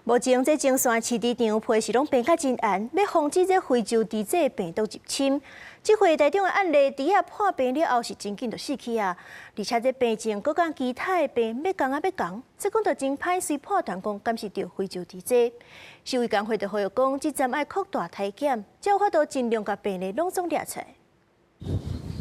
目前這前線飼豬場皮是攏病甲真嚴，欲防止這非洲豬瘟病毒入侵。這回台中的案例，豬仔破病了後是真緊就死去啊！而且這病症閣佮其他的病欲仝仔欲仝，這講就真歹勢判斷講敢是著非洲豬瘟。獸醫工會就呼籲講，這站愛擴大篩檢，才有法度盡量共病例攏總掠出來。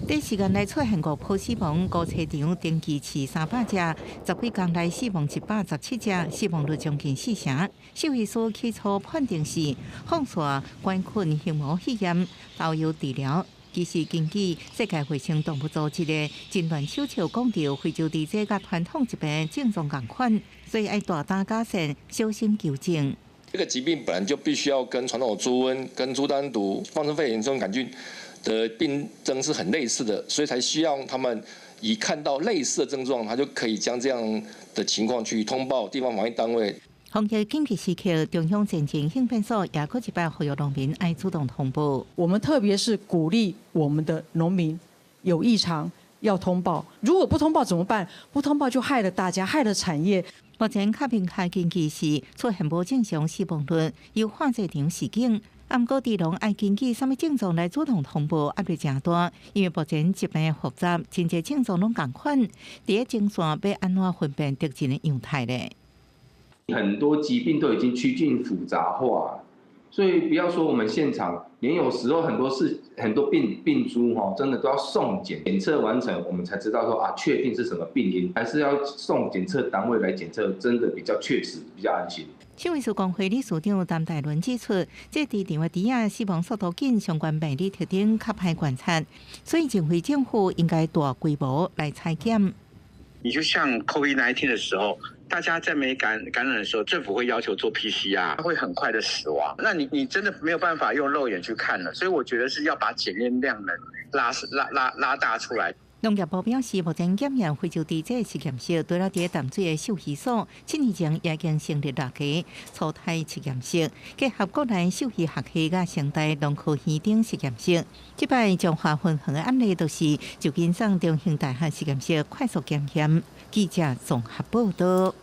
短時間內出現五波死亡，五畜場登記飼300隻，十幾工內死亡117隻，死亡率將近四成。獸醫師起初判定是放射桿菌胸膜肺炎，投藥治療。其實根據世界衛生動物組織的診斷手冊講著，非洲豬瘟佮傳統疾病症狀仝款，所以愛大膽假設，小心求證。這個疾病本來就必須要跟傳統的豬瘟、跟豬丹毒、放射肺炎這種桿菌的病症是很類似的，所以才需要他們一看到類似的症狀，他就可以將這樣的情況去通報地方防疫單位。防疫緊急時刻，中央戰情應變所也閣一擺呼籲農民愛主動通報。我們特別是鼓勵我們的農民有異常要通報，如果不通報怎麼辦？不通報就害了大家，害了產業。目前較明確根據是出現無正常死亡率，由化製場示警。毋過豬農愛根據啥物症狀來主動通報，壓力誠大，因為目前疾病複雜，真濟症狀攏仝款，佇咧前線欲按怎分辨特定的樣態咧？很多疾病都已經趨近複雜化，所以不要說我們現場，連有時候很多事很多病豬哈，真的都要送檢，檢測完成，我們才知道說啊，確定是什麼病因，還是要送檢測單位來檢測，真的比較確實，比較安心。獸醫師公會理事長陳大倫指出，這豬場的豬仔死亡速度緊，相關病理特徵較歹觀察，所以認為政府應該大規模來採檢。你就像 COVID-19 的時候，大家在沒感染的時候，政府會要求做 PCR，會很快的死亡。那你真的沒有辦法用肉眼去看了，所以我覺得是要把檢驗量能拉大出來。農業部表示，目前檢驗非洲豬瘟實驗室，除了佇淡水的獸醫所，7年前已經成立六個初篩實驗室，結合國內獸醫學系佮成大農科院等實驗室。這擺彰化分園的案例，就是舊金山中興大學實驗室快速檢驗。記者綜合報道。